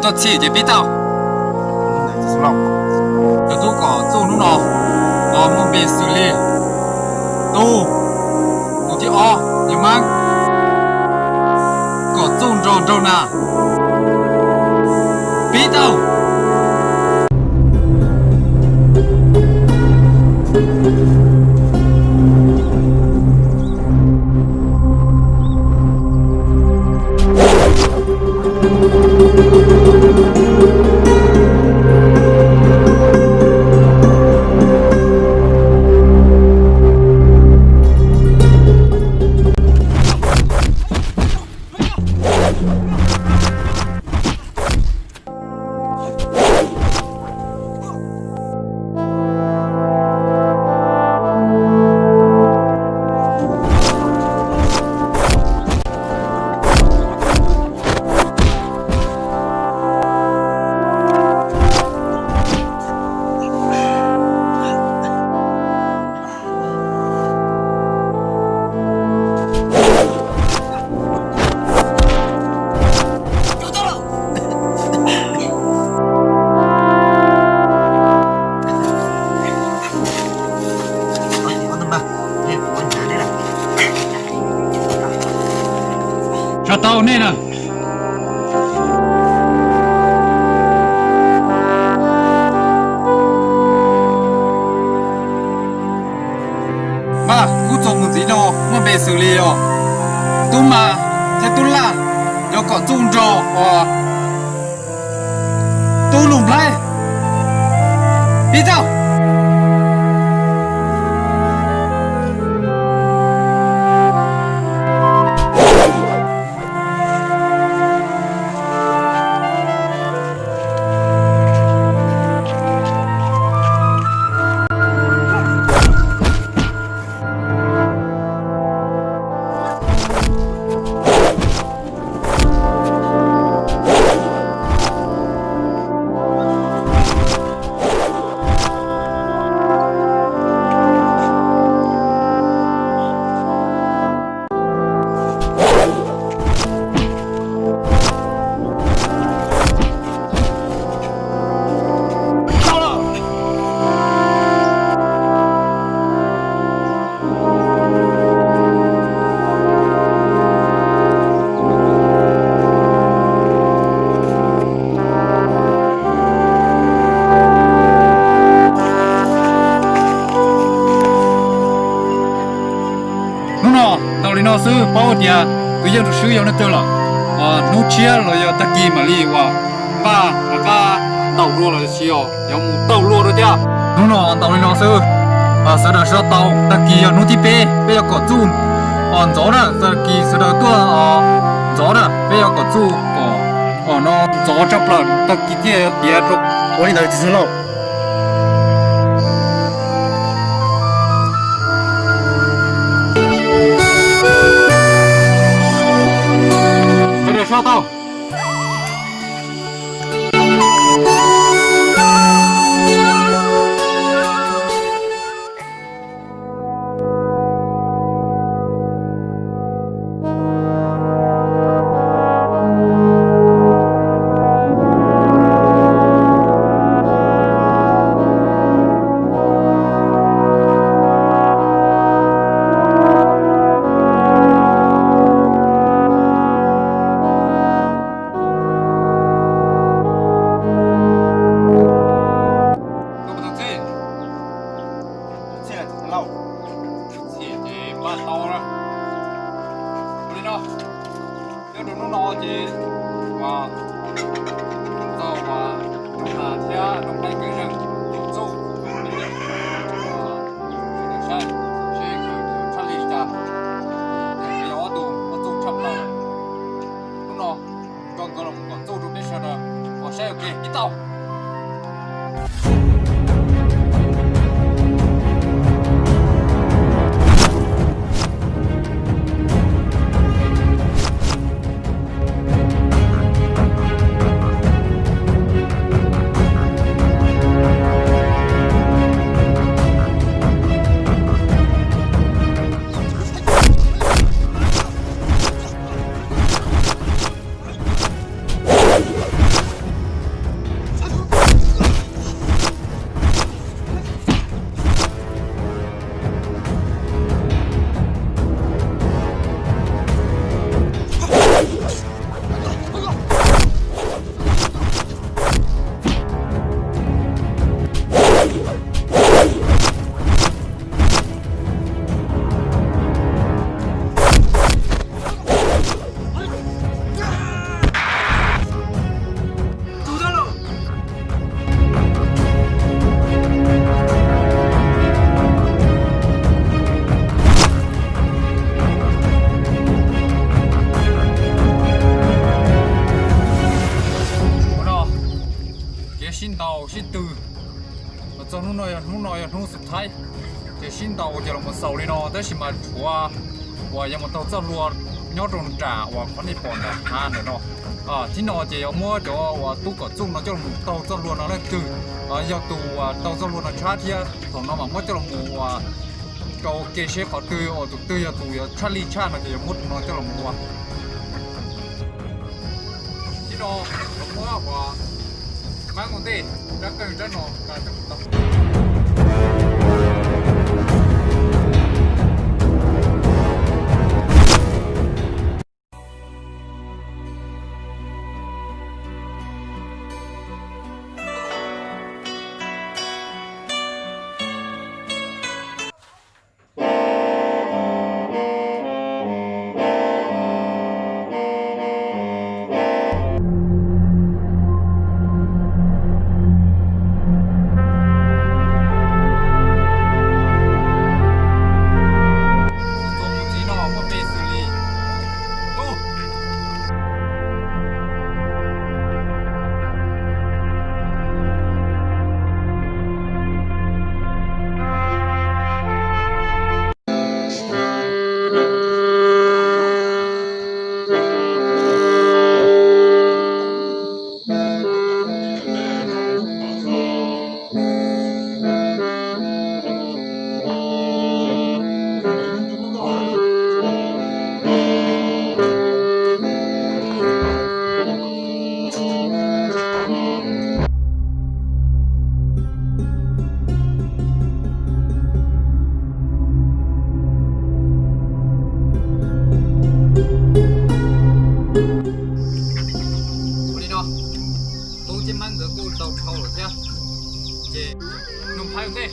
Tuaj txhij ces pib tau. Cov tub kom txuj hnub no muaj npe xws li tub, tus thib ob yog Mab, kom txuj nrog nraug nas. Pib tau. Tso tau nej na. Mas kuv txuas mus ntxiv no muaj npe xws li os, Tub Mas thiab Tub Laj, yuav kom txuj nrog os Tub Lus Nplhaib. Pib tau. Hnub no tau li no xwb, paub tias tus yeej tus swb yog leej twg lawm. Hnub tshiab los yog tag kis mam li ua npaj rov qab ntaus dua los sis yog yuav mus taug luaj dua thiab. Hnub no ntaus li no xwb, sawv daws sawv tau, tag kis yog hnub thib peb peb yuav kom txuj os ntxov na, tag kis sawv daws tuaj os ntxov na, peb yuav kom txuj kom os no ntxov tshaj plaws, tag kis thiaj tiav rau. Ua li ntawd txiv xeev laus. Sawv daws sawv tau. Txhij ces pab tau na. Ua li no, nyob rau hnub no ces uas tau uas Roob Nas thiab Roob Nplhaib Kwv Zeeg tus txuj saib seb nkawd tshaj li cas, ces yog ob tug muaj txuj tshaj plaws. Hnub no nrog nkawd los mus kom txuj rau peb sawv daws kom saib ua ke pib tau. Hnub no yog hnub xub thaib, ces sib ntaus ces los mus xaus li no, tab sis mas tshuav uas yuav mus taug txoj hlua nyob rau nram uas qhov nej pom nram hav ntawm no. Thib no ces yuav muab cov uas tub kom txuj no coj los taug txoj hlua no leej twg yog tus uas taug txoj hlua no tshab thiab thaum no mas muab coj los mus uas rau ua ke seb qhov twg uas tus twg yog tus yuav tshaj lij tshaj no ces yuav muab tus no coj los mus ua. Thib no yuav muab uas mab mus ntej rab qeej rab no. Ua li no, tub thiab mab nkawd kuj tau dhau lawm thiab, ces nug phais ua ntej.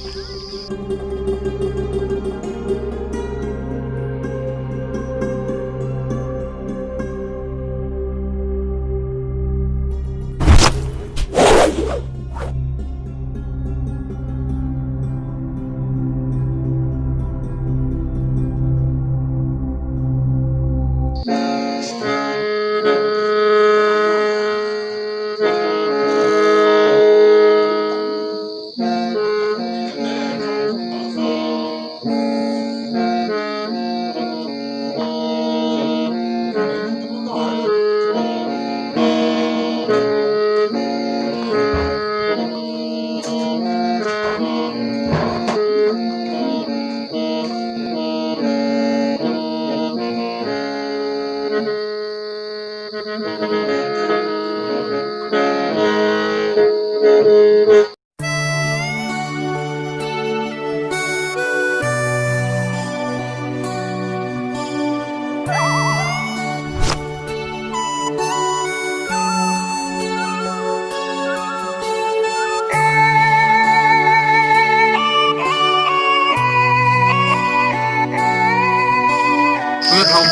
Kuv yog Thoob,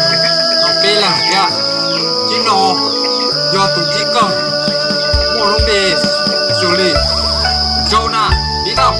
Thoob peb leeg thiab. Thib no yog tus thib kawg, muaj lub npe xws li Jonah Pib Tauj.